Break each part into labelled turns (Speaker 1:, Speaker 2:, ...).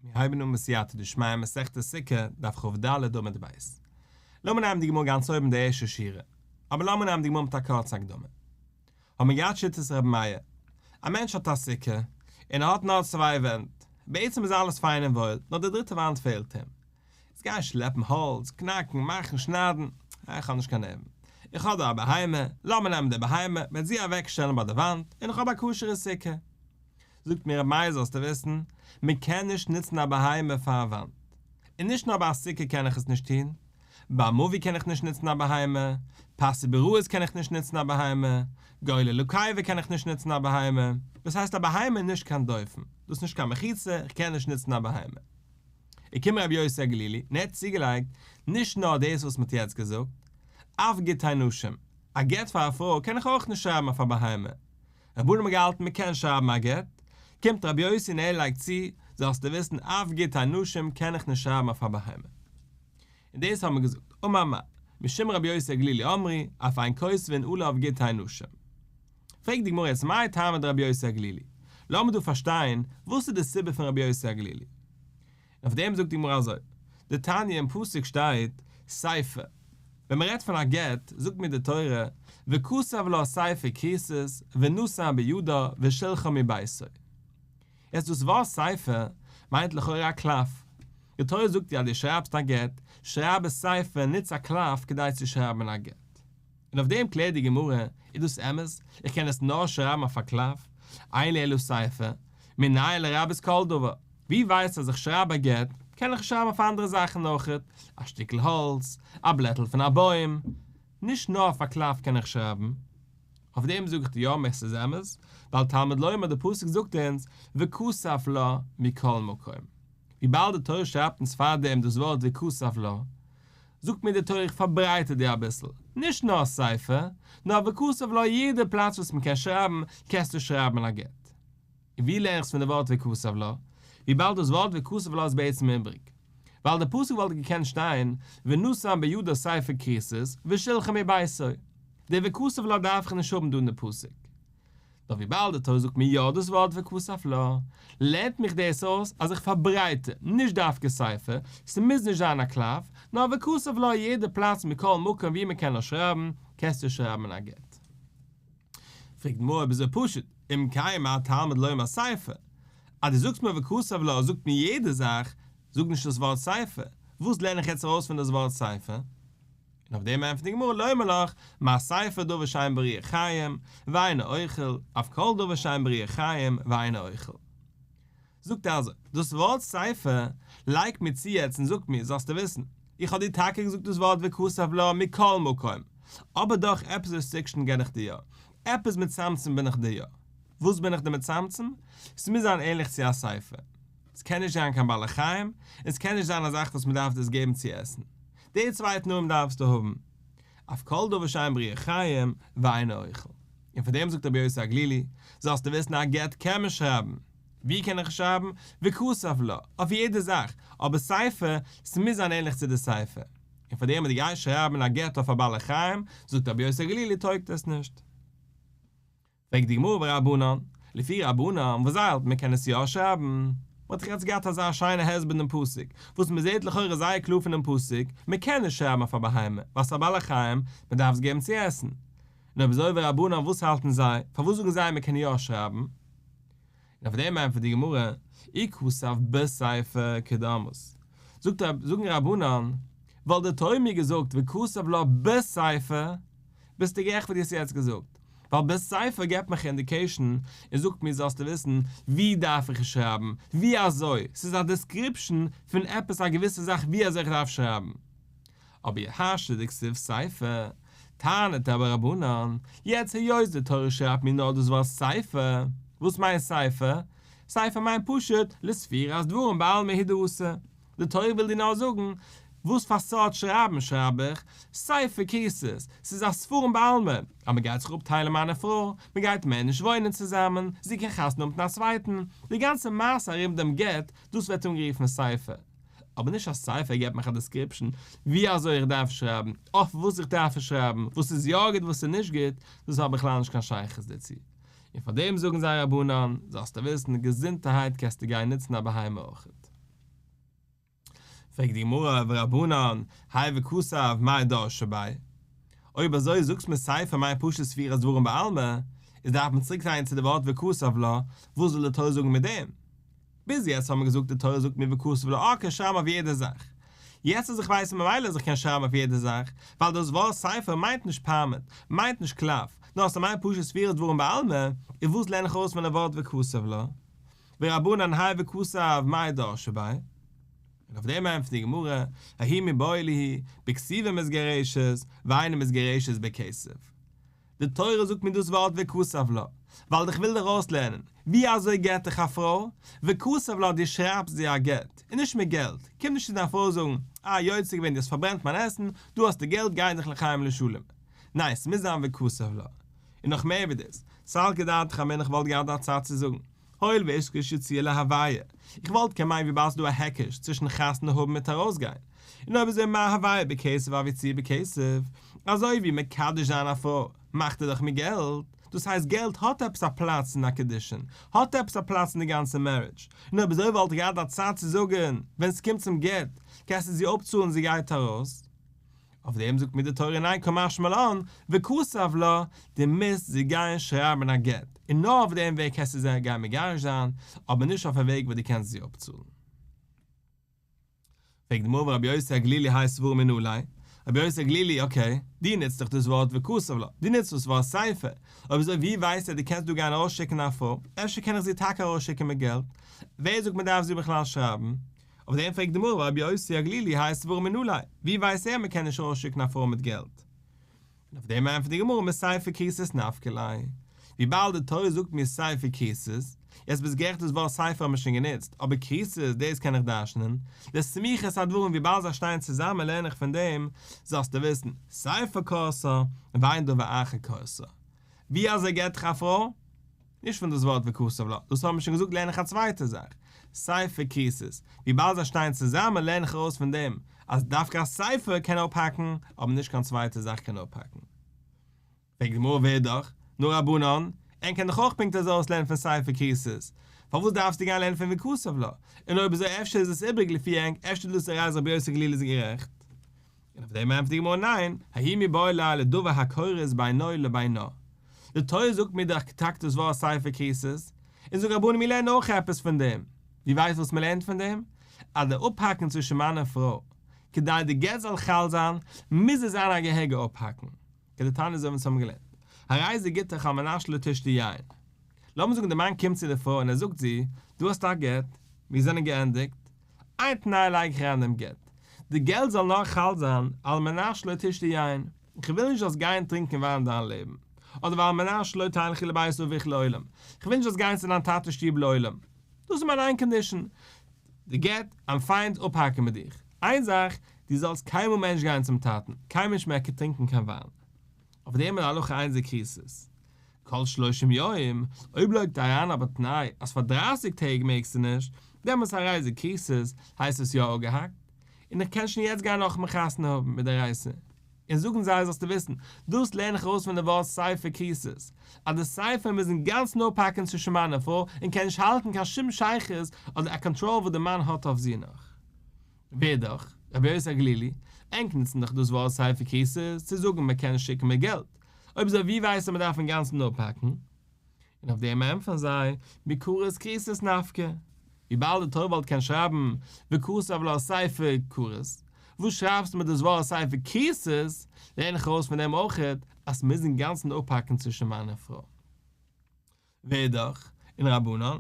Speaker 1: מיר הייבן אן בסייעתא דשמיא מסכת סוכה, דף כ"ד עמוד ב'. לאמיר נעמען די גמרא גאנץ אויבן די ערשטע שורה. אבער לאמיר נעמען די גמרא מיט א קורצע הקדמה. האבן מיר געהאט שיטת רבי מאיר. א מענטש האט א סוכה, און ער האט נאר צוויי ווענט. בעצם איז אלעס פיין און וואויל, נאר די דריטע וואנט פעלט אים. יעצט גיין שלעפן האלץ, קנאקן, מאכן, שניידן, איך האב נישט קיין נערוון. איך האב דא א בהמה, לאמיר נעמען די בהמה, מ'וועט זי אוועקשטעלן ביי די וואנט, און איך האב א כשר'ע סוכה. זאגט מיר רבי מאיר זאלסטו וויסן, מען קען נישט נוצן א בהמה פאר א וואנט. און נישט נאר ביי א סוכה קען איך עס נישט טון, ביי א מבוי קען איך נישט נוצן א בהמה, פסי ביראות קען איך נישט נוצן א בהמה, גולל לקבר קען איך נישט נוצן א בהמה, דאס הייסט א בהמה איז נישט קיין דופן, דאס איז נישט קיין מחיצה, איך קען נישט נוצן א בהמה. איז געקומען רבי יוסי הגלילי און ער האט צוגעלייגט, נישט נאר דאס וואס מען האט יעצט געזאגט, אף גיטי נשים, א גט פאר א פרוי קען איך אויך נישט שרייבן אויף א בהמה, רבנן האבן געהאלטן מען קען שרייבן א גט, קומט רבי יוסי און ער לייגט צו, זאלסטו וויסן אף גיטי נשים קען איך נישט שרייבן אויף א בהמה. און דאס האבן מיר געזאגט, אמר מר, משום רבי יוסי הגלילי אמרו, אף אין כותבין עליו גיטי נשים. פרעגט די גמרא יעצט מאי טעמא דרבי יוסי הגלילי? לאמיר דא פארשטיין וואס איז די סיבה פון רבי יוסי הגלילי. און אויף דעם זאגט די גמרא אזוי, דתניא אין פסוק שטייט ספר, ווען מען רעדט פון א גט זאגט מיר די תורה וכתב לה ספר כריתות ונתן בידה ושלחה מביתו. יעצט דאס ווארט ספר מיינט לכאורה א קלף, די תורה זאגט דיר אז דו שרייבסט א גט, שרייב עס ספר, נוץ א קלף כדי צו שרייבן א גט. און אויף דעם קלערט די גמרא, איז דאס אמת? איך קען עס נאר שרייבן אויף א קלף? אין לי אלא ספר, מנין לרבות כל דבר, ווי ווייסטו אז איך שרייב א גט, קען איך שרייבן אויף אנדערע זאכן אויכעט, א שטיקל האלץ, א בלעטל פון א בוים, נישט נאר אויף א קלף קען איך שרייבן. אויף דעם זאג איך דיר יא עס איז אמת, ווייל תלמוד לומר די פסוק זאגט אונז וכתב לה מכל מקום. וויבאלד די תורה שרייבט אונז פארדעם דאס ווארט וכתב לה, זאגט מיר די תורה איך פארברייטער דיר אביסל, נישט נאר ספר, נאר וכתב לה יעדע פלאץ וואס מען קען שרייבן, קענסטו שרייבן א גט. און ווי לערן איך עס פון די ווארט וכתב לה? וויבאלד דאס ווארט וכתב לה איז בעצם איבריג. ווייל די פסוק וואלט געקענט שטיין ונתן בידה ספר כריתות ושלחה מביתו. די וכתב לה דארף איך נישט האבן דא אין די פסוק. נאר וויבאלד די תורה זאגט מיר יא דאס ווארט וכתב לה, לערנט מיך דאס אויס אז איך פארברייטער, נישט דווקא ספר, ס'מוז נישט זיין א קלף, נאר וכתב לה יעדע פלאץ מכל מקום ווי מ'קען נאר שרייבן, קענסטו שרייבן א גט. פרעגט די גמרא אויב אזוי פשוט, אם כן מה תלמוד לומר ספר, אז דו זאגסט מיר וכתב לה זאגט מיר יעדע זאך, זאג נישט דאס ווארט ספר, וואס לערן איך יעצט ארויס פון דאס ווארט ספר? און אויף דעם ענטפערט די גמרא לומר לך, מה ספר דבר שאין בו רוח חיים, ואינו אוכל, אף כל דבר שאין בו רוח חיים, ואינו אוכל. זאגט ער אזוי, דאס ווארט ספר לייגט מיר צו יעצט און זאגט מיר, זאלסטו וויסן, איך האב דיר טאקע געזאגט דאס ווארט וכתב לה מכל מקום, אבער דאך עפעס restriction געב איך דיר יא, עפעס מצמצם בין איך דיר יא. וואס בין איך דיר מצמצם? ס'מוז זיין ענליך צו א ספר. ס'קען נישט זיין קיין בעלי חיים, און ס'קען נישט זיין א זאך וואס מ'דארף דאס געבן צו עסן. די צוויי תנאים דארפסטו האבן. אף כל דבר שאין בו רוח חיים, ואינו אוכל. און פאר דעם זאגט רבי יוסי הגלילי, זאלסטו וויסן א גט קען מען שרייבן. ווי קען איך שרייבן? וכתב לה, אויף יעדע זאך, אבער ספר, ס'מוז זיין ענליך צו די ספר. און פאר דעם אז דו גייסט שרייבן א גט אויף א בעלי חיים, זאגט רבי יוסי הגלילי טויגט עס נישט. פרעגט די גמרא ורבנן, לפי רבנן וואס זיי האלטן מען קען עס יא שרייבן, מען האט דאך יעצט געהאט אזא שיינע הסבר אין דעם פסוק, וואס מען זעט לכאורה זייער קלאר פונעם פסוק, מען קען נישט שרייבן אויף א בהמה, ווייל ס'איז א בעלי חיים, מען דארף עס געבן צו עסן. און אויב אזוי ורבנן וואס האלטן זיי, פארוואס זאגן זיי מען קען יא שרייבן? און אויף דעם ענטפערט די גמרא, אי כתב בספר כדאמרת, זאגט זאגן רבנן, וואלט די תורה מיר געזאגט וכתב לה בספר, ביסטו גערעכט וואס דו האסט יעצט געזאגט, ווייל בספר געבט מיך indication און זאגט מיר זאלסטו וויסן ווי דארף איך עס שרייבן, ווי אזוי, ס'איז א description פון עפעס א געוויסע זאך ווי אזוי איך דארף שרייבן. אבער השתא דכתיב ספר, טענה'ט אבער רבנן, יעצט היות די תורה שרייבט מיר נאר דאס ווארט ספר, וואס מיינט ספר? ספר מיינט פשוט לספירת דברים בעלמא הוא דאתא, די תורה וויל דיר נאר זאגן וואס פאר סארט שרייבן שרייב איך, ספר כריתות, ס'איז א ספרים בעלמא, אז מ'גייט זיך אפטיילן מאן און פרוי, מ'גייט מער נישט וואוינען צוזאמען, זי קען חתונה האבן מיט א צווייטן, די גאנצע מעשה ארום דעם גט, דאס ווערט אנגערופן ספר. אבער נישט א ספר געבט מיך א description ווי אזוי איך דארף שרייבן, אויף וואס איך דארף עס שרייבן, וואס איז יא גוט וואס איז נישט גוט, דאס האט בכלל נישט קיין שייכות דערצו. און פאר דעם זאגן זיי רבנן, זאלסטו וויסן, געזונטערהייט קענסטו גיין נוצן א בהמה אויכעט. פרעגט די גמרא ורבנן האי וכתב מאי דרשי ביה? אויב אזוי זאגסט מיר ספר מיינט פשוט ספירת דברים בעלמא, איז דארף מען צוריק גיין צו די ווארט וכתב לה, וואס זאל די תורה זאגן מיט דעם? ביז יעצט האבן מיר געזאגט די תורה זאגט מיר וכתב לה אה קען שרייבן אויף יעדע זאך. יעצט אז איך ווייס ממילא אז איך קען שרייבן אויף יעדע זאך, ווייל דאס ווארט ספר מיינט נישט פארמעט, מיינט נישט קלף, נאר ס'מיינט פשוט ספירת דברים בעלמא, איז וואס לערן איך ארויס פון די ווארט וכתב לה? ורבנן האי וכתב מאי דרשי ביה? און אויף דעם ענטפערט די גמרא, ההוא מיבעי להו, בכתיבה מתגרשת, ואינה מתגרשת בכסף. די תורה זאגט מיר דאס ווארט וכתב לה, ווייל איך וויל דיר אויסלערנען, ווי אזוי גט איך א פרוי, וכתב לה דו שרייבסט זי א גט, און נישט מיט געלט, קום נישט צו דיין פרוי זאגן, אה יוצא געווען דו האסט פארברענט מיין עסן, דא האסטו געלט גיי דיך לחיים לשלום. ניין, ס'מוז זיין וכתב לה. און נאך מער ווי דאס, סלקא דעתך אמינא איך וואלט געהאט א צד צו זאגן, הואיל ואיתקש יציאה להויה, איך וואלט קען מיינען וויבאלד ס'דא א היקש צווישן חתונה האבן מיט ארויסגיין, און אויב אזוי מה הויה בכסף אף יציאה בכסף, אזוי ווי מקדש זיין א פרוי מאכט ער דאך מיט געלט, דאס הייסט געלט האט עפעס א פלאץ אין א קידושין, האט עפעס א פלאץ אין די גאנצע מערידזש, און אויב אזוי וואלט איך געהאט א צד צו זאגן ווען ס'קומט צום גט קענסטו זי אפצאלן זי גייט ארויס. אויף דעם זאגט מיר די תורה ניין קא משמע לן, וכתב לה, דו מוזט זי גיין שרייבן א גט, און נאר אויף דעם וועג קענסטו זי גיין מגרש זיין, אבער נישט אויף א וועג וואס דו קענסט זי אפצאלן. פרעגט די גמרא ורבי יוסי הגלילי האי סברא מנא ליה, רבי יוסי הגלילי, אקעי, דו נוצט דאך דאס ווארט וכתב לה, דו נוצט דאס ווארט ספר, אויב אזוי ווי ווייסטו אז דו קענסט דא גיין ארויסשיקן א פרוי, אפשר קען איך זי טאקע ארויסשיקן מיט געלט, ווער זאגט מען דארף זי בכלל שרייבן? אויף דעם פרעגט די גמרא ורבי יוסי הגלילי האי סברא מנא ליה, ווי ווייסט ער מ'קען נישט ארויסשיקן א פרוי מיט געלט? און אויף דעם ענטפערט די גמרא מספר כריתות נפקא ליה, וויבאלד די תורה זאגט מיר ספר כריתות, יעצט ביסט גערעכט דאס ווארט ספר האט מען שוין גענוצט, אבער כריתות דאס קען איך דרש'נען, לסמיכות הדברים וויבאלד זיי שטייען צוזאמען לערן איך פון דעם, זאלסטו וויסן, ספר כורתה, ואין דבר אחר כורתה. ווי אזוי גט איך א פרוי? נישט פון דאס ווארט וכתב לה, דאס האבן מיר שוין געזאגט לערן איך א צווייטע זאך, ספר כריתות, וויבאלד זיי שטייען צוזאמען לערן איך ארויס פון דעם אז דווקא א ספר קען אפהאקן אבער נישט קיין צווייטע זאך קען אפהאקן. פרעגט די גמרא ווער דאך, נו רבנן, ענק קען דאך אויך פונקט אזוי אויסלערנען פון ספר כריתות, פארוואס דארפסטו גיין לערנען פון וכתב לה, און אויב אזוי אפשר איז עס איבריג לפי ענק, אפשר דאס איז א ראיה אז רבי יוסי הגלילי איז גערעכט. און אויף דעם ענטפערט די גמרא ניין, ההוא מיבעי ליה לדבר הכורת בינו לבינה. די תורה זאגט מיר דאך טאקע דאס ווארט ספר כריתות, און זאגן רבנן מיר לערנען אויך עפעס פון דעם. דו ווייסט וואס מען לערנט פון דעם? אז די אפהאקן צווישן מאן און פרוי, כדי די גט זאל חל זיין, מוז עס זיין א געהעריגע אפהאקן. כדתניא אזוי ווי אונז האבן געלערנט. הרי זה גיטך על מנת שלא תשתי יין. לאמיר זאגן די מאן קומט צו די פרוי און ער זאגט זי, דו האסט א גט, מיר זענען געענדיגט, איין תנאי לייג איך אריין דעם גט, די גט זאל נאר חל זיין על מנת שלא תשתי יין, איך וויל נישט זאלסט גיין טרינקען וויין אין דיין לעבן, אדער ועל מנת שלא תלכי לבית אביך לעולם, איך וויל נישט זאלסט גיין צו דיין טאטע'ס שטוב לעולם. דאס איז מיין איין קאנדישאן. די גט, איים פיין אפהאקן מיט דיך. איין זאך, דו זאלסט קיינמאל מער נישט גיין צום טאטן, קיינמאל נישט מער טרינקען קיין וויין. אויף דעם איז די הלכה אין זו כריתות. כל שלושים יום, אויב לייגט ער אריין אבער תנאי אז פאר דרייסיג טעג מעגסטו נישט, דעמאלטס הרי זו כריתות, הייסט עס יא אפגעהאקט, און איך קען שוין יעצט גיין נאכאמאל חתונה האבן מדאורייתא. און זאגן זיי זאלסטו וויסן, דאס לערן איך ארויס פון די ווארט ספר כריתות, אז די ספר מוז אינגאנצן אפהאקן צווישן מאן און פרוי און קען נישט האלטן קיין שום שייכות אדער א קאנטראל וואס די מאן האט אויף זי נאך. ווער דאך, רבי יוסי הגלילי, ענק נוצן דאך דאס ווארט ספר כריתות צו זאגן מען קען שיקן מיט געלט, אויב אזוי ווי ווייסט ער מען דארף אינגאנצן אפהאקן? און אויף דעם ענטפערן זיי, מכרת כריתות נפקא, וויבאלד די תורה וואלט קענען שרייבן וכתב לה ספר כרת, וואס שרייבסטו מיט דאס ווארט ספר כריתות, לערן איך ארויס פון דעם אויכעט אז ס'מוז אינגאנצן אפהאקן צווישן מאן און פרוי. ווער דאך, און רבנן,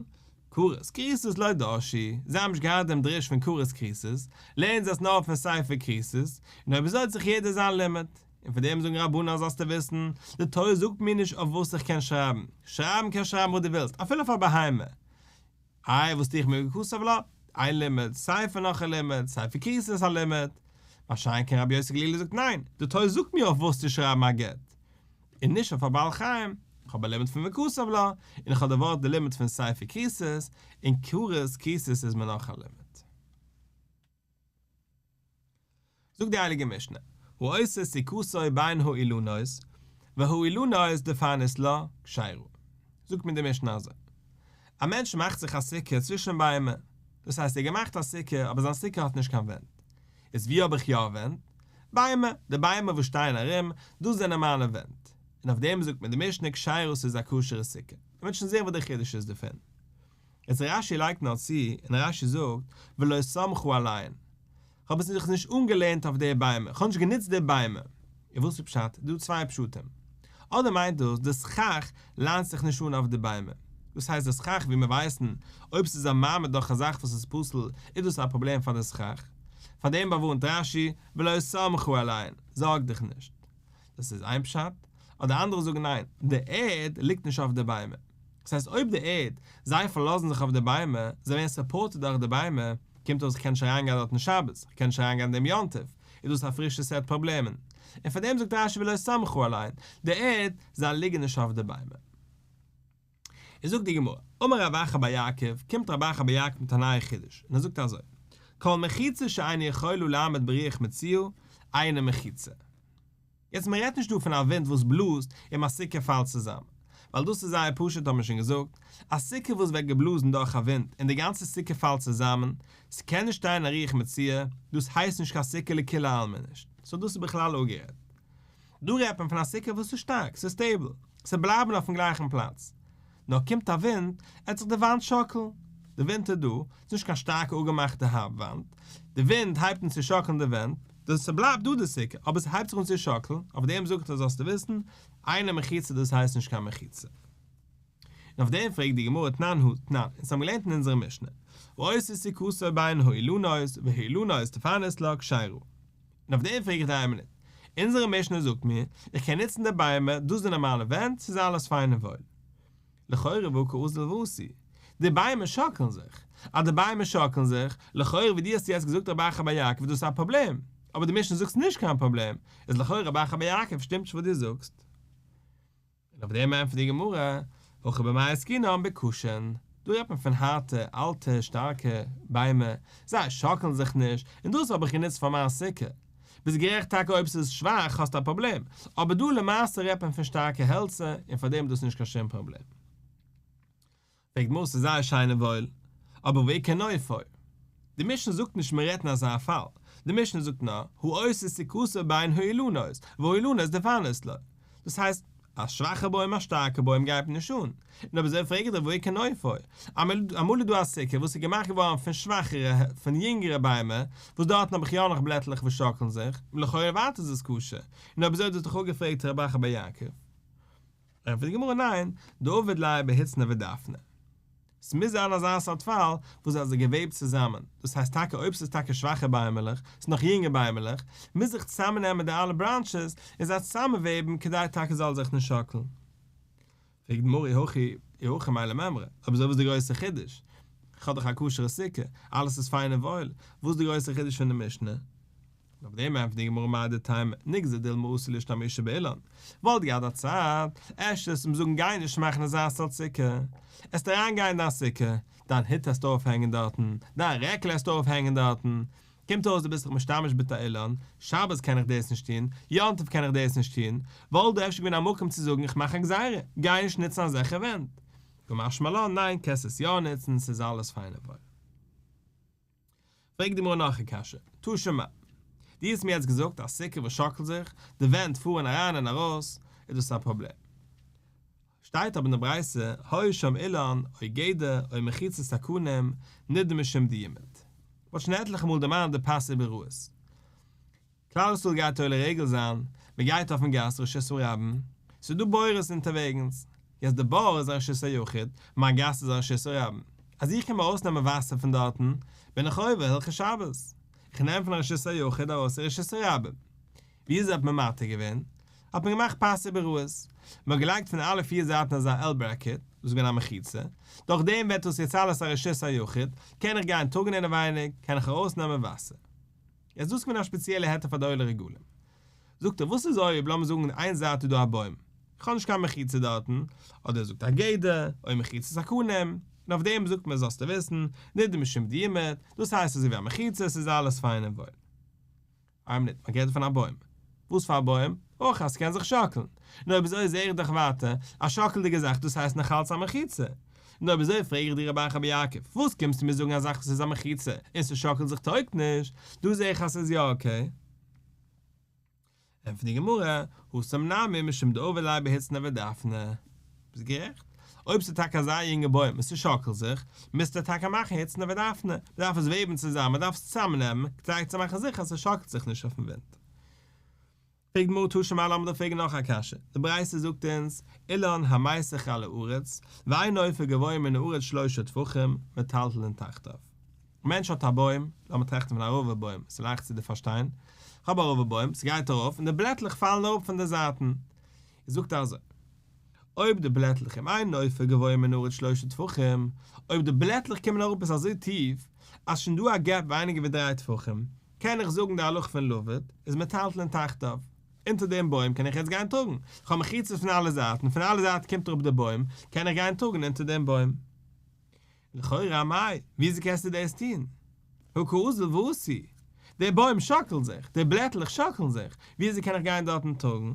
Speaker 1: כרת כריתות לא דרשי, זיי האבן נישט געהאט דעם דרוש פון כרת כריתות, לערנען זיי עס נאר פון ספר כריתות, און אויב אזוי האט זיך יעדער זיין לימוד. און פון דעם זאגן רבנן זאלסטו וויסן, די תורה זאגט מיר נישט אויף וואס איך קען שרייבן, שרייבן קענסט שרייבן וואס דו ווילסט, אפילו אויף א בהמה, איי וואס טו איך מיט וכתב לה? איין לימוד, ספר נאך א לימוד, ספר כריתות א לימוד. מה שאין כן רבי יוסי הגלילי זאגט ניין, די תורה זאגט מיר אויף וואס צו שרייבן א גט, און נישט אויף א בעל חיים, איך האב א לימוד פון וכתב לה, און איך האב די ווארט די לימוד פון ספר כריתות, און כרת כריתות איז מיר נאך א לימוד. זאגט די הייליגע משנה, העושה סוכתו בין האילנות, והאילנות דפנות לה, כשרה. זאגט מיר די משנה אזוי, א מענטש מאכט זיך א סוכה צווישן ביימער, דאס הייסט ער האט געמאכט א סוכה אבער זיין סוכה האט נישט קיין ווענט. איז ווי האב איך יא ווענט? ביימער, די ביימער וואס שטייען ארום, דאס זענען מיינע ווענט. און אויף דעם זאגט מיר די משנה כשרה ס'איז א כשר'ע סוכה. מ'וועט שוין זען וואס דער חידוש איז דערפון. יעצט רש"י לייגט נאר צו, און רש"י זאגט, ולא סמכה עליהן. כ'האב עס זיך נישט אנגעלענט אויף די ביימער, כ'האב נישט גענוצט די ביימער. און וואס איז פשט? דא צוויי פשטים. אדער מיינט דאס, די סכך ליינט זיך נישט אן אויף די ביימער. דאס הייסט די סכך ווי מיר ווייסן, אויב ס'איז א מעמיד דורך א זאך וואס איז פסול, איז דאס א פראבלעם פאר די סכך. פאר דעם באווארנט רש"י, ולא סמכה עליהן, זארג דיך נישט. דאס איז איין פשט. אדער אנדערע זאגן ניין, די ערד ליגט נישט אויף די ביימער. דאס הייסט אויב די ערד, זיי פארלאזן זיך אויף די ביימער, זיי ווערן supported דורך די ביימער, קומט אויס איך קען נישט אריינגיין דארטן שבת, איך קען נישט אריינגיין דעם יום טוב, איז דאס א פרישע סעט פראבלעמען. און פאר דעם זאגט רש"י ולא סמכה עליהן, די ערד, זיי ליגן נישט אויף די ביימער. איז זאגט די גמרא, אמר רב אחא בר יעקב, קומט רב אחא בר יעקב מיט א נייע חידוש, און ער זאגט אזוי, כל מחיצה שאינה יכולה לעמוד ברוח מצויה, אינה מחיצה. יעצט מען רעדט נישט דא פון א ווינט וואס בלאזט און מיין סוכה פאלט צוזאם, ווייל דאס איז זייער פשוט האט מען שוין געזאגט, א סוכה וואס ווערט געבלאזן דורך א ווינט און די גאנצע סוכה פאלט צוזאמען, ס'קען נישט שטיין א רוח מצויה, דאס הייסט נישט קיין סוכה לכולי עלמא נישט, סאו דאס איז בכלל אפגערעדט. דא רעדט מען פון א סוכה וואס איז שטארק, ס'איז stable, ס'בלייבן אויפן גלייכן פלאץ. נאר קומט א ווינט, עט זיך די וואנט שאקלן. די ווינט איז דא, ס'איז נישט קיין שטארקע אפגעמאכטע וואנט, די ווינט הייבט אן צו שאקלן די ווענט, דאס ס'בלייבט דא די סוכה, אבער ס'הייבט זיך אן צו שאקלן, אויף דעם זאגט ער זאלסטו וויסן, אינה מחיצה דאס הייסט נישט קיין מחיצה. און אויף דעם פרעגט די גמרא תנן הא תנן, אונז האבן געלערנט אין אונזערע משנה, העושה סוכתו בין האילנות והאילנות דפנות לה כשרה. און אויף דעם פרעג איך דיר איין מינוט, אונזערע משנה זאגט מיר, איך קען נוצן די ביימער, דאס זענען מיינע ווענט, ס'איז אלעס פיין און וואויל. לכאורה והא קא אזיל ואתי. די ביימער שאקלן זיך. אז די ביימער שאקלן זיך, לכאורה ווי דו האסט יעצט געזאגט רב אחא בר יעקב איז דאס א פראבלעם. אבער די משנה זאגט ס'נישט קיין פראבלעם, איז לכאורה רב אחא בר יעקב שטימט נישט וואס דו זאגסט. און אויף דעם ענטפערט די גמרא, הכא במאי עסקינן בקשין, דא רעדט מען פון הארטע, אלטע, שטארקע, ביימער, זיי שאקלן זיך נישט, און דאס האב איך גענוצט פאר מיין סוכה. ביסט גערעכט טאקע אויב ס'איז שוואך האסטו א פראבלעם, אבער דא למעשה רעדט מען פון שטארקע העלצער און פאר דעם איז דאס נישט קיין שום פראבלעם. פרעגט גמרא ס'איז זייער שיין און וואויל, אבער והאיכא נופו? די משנה זאגט נישט מען רעדט אין אזא פאל, די משנה זאגט נאר העושה סוכתו בין האילנות והאילנות דפנות לו, דאס הייסט א שוואכע בוים א שטארקע בוים גייט מיר נישט אן, און אויב אזוי פרעג איך דיר והאיכא נופו? אמאל איז דא א סוכה וואס איז געמאכט געווארן פון שוואכערע פון יונגערע ביימער וואס דארטן האב איך יא נאך בלעטלעך וואס שאקלן זיך, און לכאורה ווייטער איז עס כשר, און אויב אזוי האט דאס דאך אפגעפרעגט רב אחא בר יעקב. ענטפערט די גמרא ניין, דעביד ליה בהוצנא ודפנא. ס'מוז זיין אזא סארט פאל וואס זיי זיך געוועבט צוזאמען, דאס הייסט טאקע אויב ס'איז טאקע שוואכע ביימעלעך, ס'איז נאך יונגע ביימעלעך, מוז זיך צוזאמענעמען די אלע branches און זיי צוזאמענוועבן כדי טאקע זאל זיך נישט שאקלן. פרעגט די גמרא אי הכי אי הכי מאי למימרא, אויב אזוי וואס איז די גרויסע חידוש? כ'האב דאך א כשר'ע סוכה, אלעס איז פיין און וואויל, וואס איז די גרויסע חידוש פון די משנה? אויף דעם ענטפערט די גמרא מהו דתימא נגזר דילמא אתי לאשתמושי באילן, וואלט געהאט א צייט, אפשר עס אים זאגן גיי נישט מאכן אזא סארט סוכה, עסט אריין גיין אין דיין סוכה, דיין הוט עסט אויפהענגען דארטן, דיין רעקל עסט אויפהענגען דארטן, קומט אויס דו ביסט זיך משתמש מיט א אילן, שבת קען איך דאס נישט טון, יום טוב קען איך דאס נישט טון, וואלט דא אפשר געווען א מקום צו זאגן איך מאך א גזירה, גיי נישט נוצן אזעלכע ווענט. קא משמע לן ניין קענסט עס יא נוצן ס'איז אלעס פיין און וואויל. פרעגט די גמרא נאך א קשיא, תא שמע, דו האסט מיר יעצט געזאגט א סוכה וואס שאקלט זיך, די ווענט פארן אריין און ארויס, איז דאס א פראבלעם? שטייט אבער אין די ברייתא, היה שם אילן, או גדר, או מחיצת הקנים, נידון משום דימוט. מ'האט שוין עטליכע מאל דערמאנט די פסי ביראות. כלל ישראל גייט עולה רגל זיין, מען גייט אויפן גאס רשות הרבים, ס'איז דא בורות אונטערוועגנס, יעצט די בור איז א רשות היחיד, מיין גאס איז א רשות הרבים, אז איך קום ארויסנעמען וואסער פון דארטן, בין איך עובר הלכות שבת, איך נעם פון א רשות היחיד ארויס אין רשות הרבים. ווי אזוי האט מען מתיר געווען? האט מען געמאכט פסי ביראות, מען האט געלייגט פון אלע פיר זייטן אזא L-bracket, דאס איז געווען א מחיצה, דורך דעם ווערט דאס יעצט אלעס א רשות היחיד, קען איך גיין טראגן אינעווייניג, קען איך ארויסנעמען וואסער. יעצט דאס איז געווען א שפעציעלע היתר פאר די עולי רגלים. זאגט ער וואס איז אויב לאמיר זאגן איין זייט איז דא א בוים, איך האב נישט קיין מחיצה דארטן, אדער ער זאגט א גדר, או מחיצת הקנים, און אויף דעם זאגט מען זאלסטו וויסן, נידון משום דימוט, דאס הייסט אזוי ווי א מחיצה, עס איז אלעס פיין און וואויל. איין מינוט, מען רעדט פון א בוים. וואס פאר א בוים? אויך אז ס'קען זיך שאקלן. נו אויב אזוי זעה איך דאך ווייטער, א שאקלדיגע זאך דאס הייסט נאכאלץ א מחיצה. און אויב אזוי פרעג איך דיר רב אחא בר יעקב, וואס קומסטו מיר זאגן א זאך וואס איז א מחיצה און ס'שאקלט זיך טויגט נישט, דא זע איך אז ס'איז יא אקעי. ענטפערט די גמרא, התם נמי משום דעביד ליה בהוצנא ודפנא. ביסט גערעכט. אויב ס'איז טאקע אזא יונגע בוים און ס'שאקלט זיך, מוזטו טאקע מאכן הוצנא ודפנא. מ'דארף עס וועבן צוזאמען, מ'דארף עס צוזאמנעמען, כדי צו מאכן זיכער אז ס'שאקלט זיך נישט אויפן ווינט. פרעגט די גמרא תא שמע לאמיר דיר פרעגן נאך א קשיא. די ברייתא זאגט אונז, אילן המיסך על הארץ, ואין נופו גבוה מן הארץ שלשה טפחים, מטלטלין תחתיו. א מענטש האט א בוים, לאמיר טראכטן פון א ערבה בוים, ס'איז לייכט צו פארשטיין, כ'האב א ערבה בוים, ס'גייט ארויף און די בלעטלעך פאלן אראפ פון די זייטן, זאגט ער אזוי, אויב די בלעטלעך אם אין נופו גבוה מן הארץ שלשה טפחים, אויב די בלעטלעך קומען אראפ עס אזוי טיף, אז שוין דא א געפ ווייניגער ווי דריי טפחים, קען איך זאגן די הלכה פון לבוד, איז מטלטלין תחתיו. אונטער דעם בוים קען איך יעצט גיין טראגן, כ'האב מחיצות פון אלע זייטן, פון אלע זייטן קומט אראפ די בוים, קען איך גיין טראגן אונטער דעם בוים. לכאורה אמאי, וויאזוי קענסטו דאס טון? הא קא אזיל ואתי, דער בוים שאקלט זיך, די בלעטלעך שאקלן זיך, וויאזוי קען איך גיין דארטן טראגן?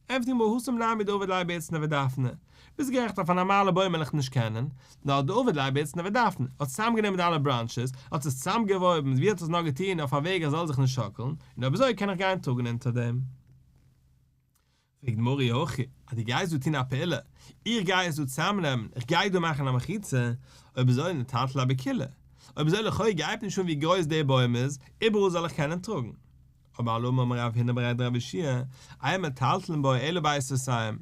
Speaker 1: ענטפערט די גמרא התם נמי דעביד ליה בהוצנא ודפנא, ביסט גערעכט אויף א נארמאלע בוים וועל איך נישט קענען, נאר דעביד ליה בהוצנא ודפנא, האט צוזאמגענומען די אלע בראנטשעס, האט עס צוזאמגעוואויבן, ווי האט עס נאר געטון אויף א וועג אז זאל זיך נישט שאקלן, און אויב אזוי קען איך גיין טראגן אונטער דעם. פרעגט די גמרא אי הכי, אז דו גייסט דא טון א פעולה, איך גיי עס דא צוזאמנעמען, איך גיי דא מאכן א מחיצה, אויב אזוי ניטלטל ליה בכולה, אויב אזוי לכאו' גייט נישט אן ווי גרויס דער בוים איז, איבעראל זאל איך קענען טראגן. אבער אלמה אמר רב הונא בריה דרב יהושע, אין מטלטלין בו אלא בית סאתים.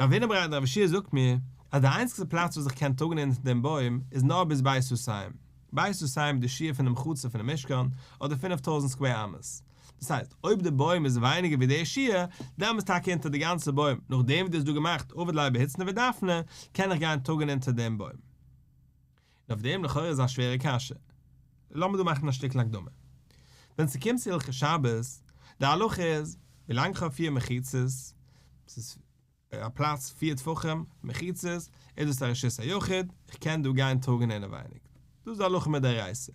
Speaker 1: רב הונא בריה דרב יהושע זאגט מיר, אז די איינציגסטע פלאץ וואס איך קען טראגן אונטער דעם בוים איז נאר ביז בית סאתים. בית סאתים איז די שיעור פונעם חצר פונעם משכן, אדער 5000 סקווער אמות. דאס הייסט, אויב די בוים איז ווייניגער ווי די שיעור, דעמאלס טאקע אונטער די גאנצע בוים, נאכדעם וואס דו האסט דא געמאכט עביד ליה בהוצנא ודפנא, קען איך גיין טראגן אונטער דעם בוים. און אויף דעם לכאורה איז א שווערע קשיא. לאמיר דא מאכן א שטיקל הקדמה. ווען ס'קומט צו הלכות שבת, די הלכה איז, ווילאנג כ'האב פיר מחיצות, ס'איז א פלאץ פיר טפחים, מחיצות, איז דאס א רשות היחיד, איך קען דא גיין טראגן אינעווייניג. דאס איז די הלכה מדאורייתא.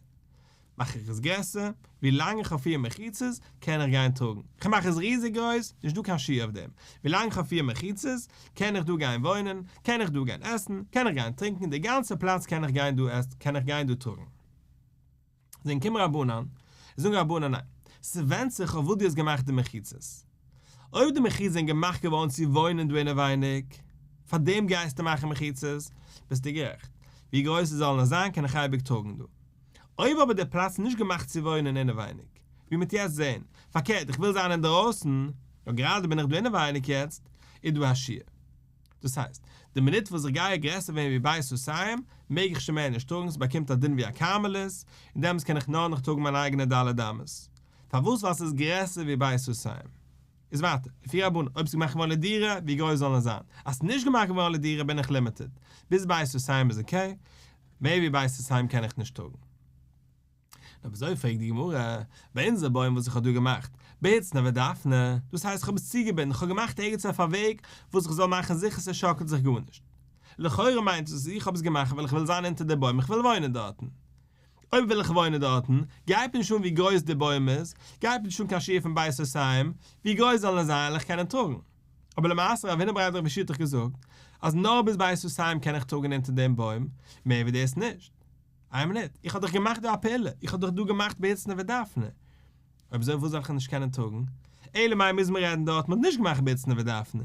Speaker 1: מאך איך עס גרעסער, ווי לאנג איך האב פיר מחיצות, קען איך גיין טראגן. איך מאך עס ריזיג גרויס, נישט דא קיין שיעור אויף דעם. ווי לאנג איך האב פיר מחיצות, קען איך דא גיין וואוינען, קען איך דא גיין עסן, קען איך גיין טרינקען, די גאנצע פלאץ קען איך גיין דא עסן, קען איך גיין דא טראגן. זענען קומען רבנן, און זאגן רבנן ניין, ס'ווענדט זיך אויף וואס דו האסט געמאכט די מחיצות. אויב די מחיצות זענען געמאכט געווארן צו וואוינען דא אינעווייניג, פאר דעם גייסטו מאכן מחיצות, ביסטו גערעכט. ווי גרויס עס זאל נאר זיין קען איך אייביג טראגן דא. אויב אבער דער פלאץ איז נישט געמאכט צו וואוינען אינעווייניג, ווי מ'וועט יעצט זען, פארקערט איך וויל זיין אינדערויסן, נאר גראדע בין איך דא אינעווייניג יעצט, איז דא א שיעור. דאס הייסט, די מינוט וואס איך גיי גרעסער ווערן ווי בית סאתים, מעג איך שוין מער נישט טראגן, ס'באקומט א דין ווי א כרמלית, און דעמאלטס קען איך נאר נאך טראגן מיין אייגענע ד' אמות. פארוואס? ווייל ס'איז גרעסער ווי בית סאתים. איז ווייטער, לפי רבנן, אויב ס'איז געמאכט געווארן לדירה, ווי גרויס זאל עס זיין? אז ס'איז נישט געמאכט געווארן לדירה בין איך לימיטעד. ביז בית סאתים איז אקעי, מער ווי בית סאתים קען איך נישט טראגן. אויב אזוי פרעגט די גמרא, ביי אונזער בוים וואס איך האב דא געמאכט, בהוצנא ודפנא, דאס הייסט איך האב עס צוגעבינדן, איך האב געמאכט ערגעץ אויף א וועג וואס איך זאל מאכן זיכער ס'שאקלט זיך גארנישט. לכאורה מיינט עס אז איך האב עס געמאכט ווייל איך וויל זיין אונטער די בוים, איך וויל וואוינען דארטן. אויב וויל איך וואוינען דארטן, גייט מיר נישט אן ווי גרויס די בוים איז, גייט מיר נישט אן קיין שיעור פון בית סאתים, ווי גרויס זאל ער זיין וועל איך קענען טראגן. אבער למעשה רב הונא בריה דרב יהושע האט דאך געזאגט אז נאר ביז בית סאתים קען איך טראגן אונטער דעם בוים, מער ווי דאס נישט. איין מינוט, איך האב דאך געמאכט דא א פעולה, איך האב דאך דא געמאכט בהוצנא ודפנא. אויב אזוי פארוואס זאל איך נישט קענען טראגן? אלא מאי מוז מען רעדן דארט, מען האט נישט געמאכט בהוצנא ודפנא.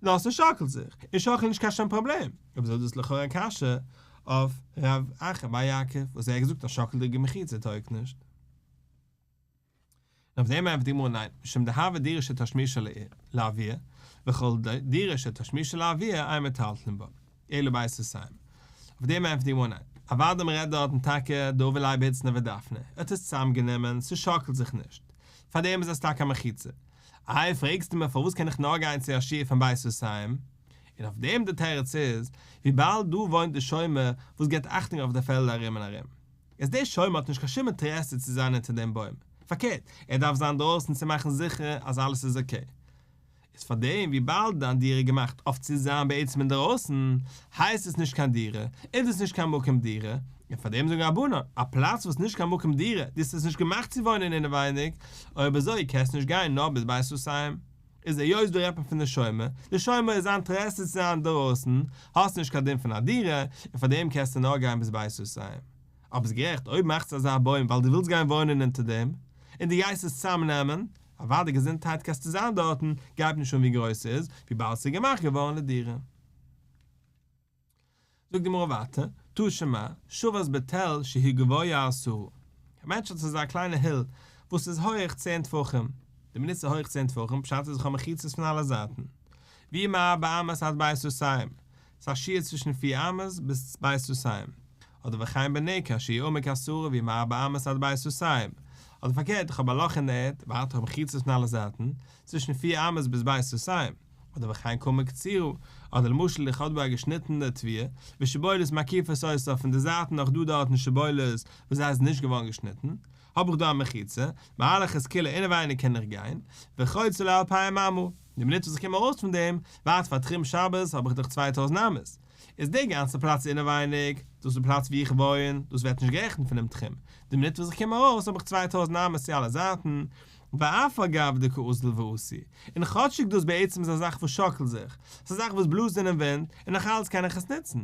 Speaker 1: נאר ס'שאקלט זיך, און שאקלן נישט קיין שום פראבלעם. אויב אזוי איז דאס לכאורה א קשיא אויף רב אחא בר יעקב וואס ער האט געזאגט אז שאקלדיגע מחיצה טויגט נישט. און אויף דעם ענטפערט די גמרא ניין, משום דהוה דירה שתשמישה לאויר, וכל דירה שתשמישה לאויר אין מטלטלין בה, אלא בית סאתים. אויף דעם ענטפערט די גמרא ניין, אוודאי מען רעדט דארטן טאקע דעביד ליה בהוצנא ודפנא, ער האט עס צוזאמגענומען, ס'שאקלט זיך נישט, פארדעם איז עס טאקע א מחיצה. איי פרעגסטו מיר פארוואס קען איך נאר גיין צו א שיעור פון בית סאתים? און אויף דעם די תירוץ איז, וויבאלד דא וואוינט די שומר וואס געבט אכטונג אויף די פעלדער ארום און ארום. איז דער שומר האט נישט קיין שום אינטערעסע צו זיין אונטער דעם בוים, פארקערט, ער דארף זיין דרויסן צו מאכן זיכער אז אלעס איז אקעי. איז פאר דעם וויבאלד דיין דירה איז געמאכט אויף צו זיין בעצם אינדערויסן, הייסט עס נישט קיין דירה, איז עס נישט קיין מקום דירה, און פאר דעם זאגן רבנן, א פלאץ וואס נישט קיין מקום דירה, דאס איז נישט געמאכט צו וואוינען אינעווייניג, אויב אזוי קענסטו נישט גיין נאר ביז בית סאתים. איז היות דא רעדט מען פון די שומר, די שומר איז אינטערעסירט צו זיין אינדערויסן, האסט נישט קיין דין פון א דירה, און פאר דעם קענסטו נאר גיין ביז בית סאתים. אבער ביסט גערעכט, אויב מאכסטו אזא בוים ווייל דו ווילסט גיין וואוינען אונטער דעם, און דו גייסט עס צאמנעמען, אוודאי געזונטהייט קענסטו זיין דארטן, גייט נישט אן ווי גרויס ס'איז, וויבאלד ס'איז געמאכט געווארן לדירה. זאגט די גמרא ווייטער, תא שמע, שבת בתל שהוא גבוה עשרה, א מענטש האט אזא קליינע היל וואס איז הויעך צען טפחים, די מינוט ס'איז הויעך צען טפחים פשט איז איך האב מחיצות פון אלע זייטן, והוא מארבע אמות עד בית סאתים, ס'איז א שיעור צווישן פיר אמות ביז בית סאתים, אדער וכן בנקע שהוא עמוק עשרה והוא מארבע אמות עד בית סאתים, אדער פארקערט איך האב א לאך אין די ערד, ווייטער איך האב מחיצות פון אלע זייטן, צווישן פיר אמות ביז בית סאתים, אדער וכן קמה קצורה, אדער למשל איך האב דא א געשניטענע תבואה, ושבולות מקיפות אותה פון די זייטן נאך דא דארטן שבולות וואס זיי זענען נישט געווארן געשניטן, האב איך דא א מחיצה, מהלך את כולה אינעווייניג קען איך גיין, וחוצה לו אלפיים אמה, די מינוט וואס איך קום ארויס פון דעם, ווייטער פאר תחום שבת האב איך דאך 2000 אמות, איז די גאנצע פלאץ אינעווייניג, דאס איז די פלאץ ווי איך וואוין, דאס ווערט נישט גערעכנט פונעם תחום, די מינוט וואס איך קום ארויס האב איך 2000 אמות צו אלע זייטן, ואף על גב דקא אזיל ואתי, און כאטשיג דאס בעצם איז א זאך וואס שאקלט זיך, ס'איז א זאך וואס בלאזט אינעם ווינט, און נאך אלץ קען איך עס נוצן.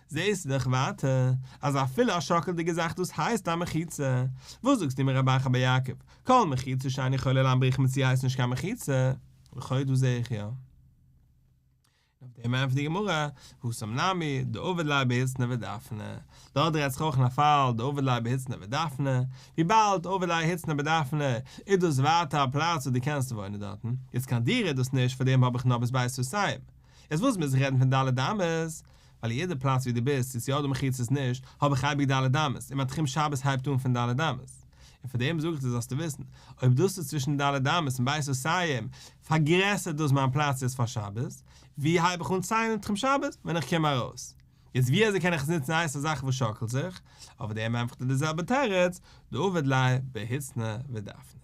Speaker 1: זעהסטו דאך ווייטער אז אפילו א שאקלדיגע זאך דאס הייסט א מחיצה. וואס זאגסטו מיר רב אחא בר יעקב, כל מחיצה שאינה יכולה להימבריח מצויה הייסט נישט קיין מחיצה? לכאו' דא זעה איך יא. און אויף דעם ענטפערט די גמרא, התם נמי, דעביד ליה בהוצנא ודפנא. דארט רעדט זיך אויך אין א פאל דעביד ליה בהוצנא ודפנא, וויבאלד עביד ליה הוצנא בדפנא איז דאס ווייטער א פלאץ וואס דו קענסט וואוינען דארטן, יעצט קיין דירה איז דאס נישט פארדעם האב איך נאר ביז בית סאתים. יעצט וואס מוז איך רעדן פון ד' אמות? ווייל יעדע פלאץ ווי דו ביסט, צו ס'יא דא מחיצות נישט, האב איך אייביג ד' אמות, און מיין תחום שבת הייבט אן פון ד' אמות. און פאר דעם זאג איך דיר זאלסטו וויסן, אויב דאס איז צווישן ד' אמות און בית סאתים, פארגרעסערט דאס מיין פלאץ יעצט פאר שבת, ווי הייב איך אן ציילן תחום שבת? ווען איך קום ארויס. יעצט ווי אזוי קען איך עס נוצן הייסט א זאך וואס שאקלט זיך? אויף דעם ענטפערט ער די זעלבע תירוץ, דעביד ליה בהוצנא ודפנא.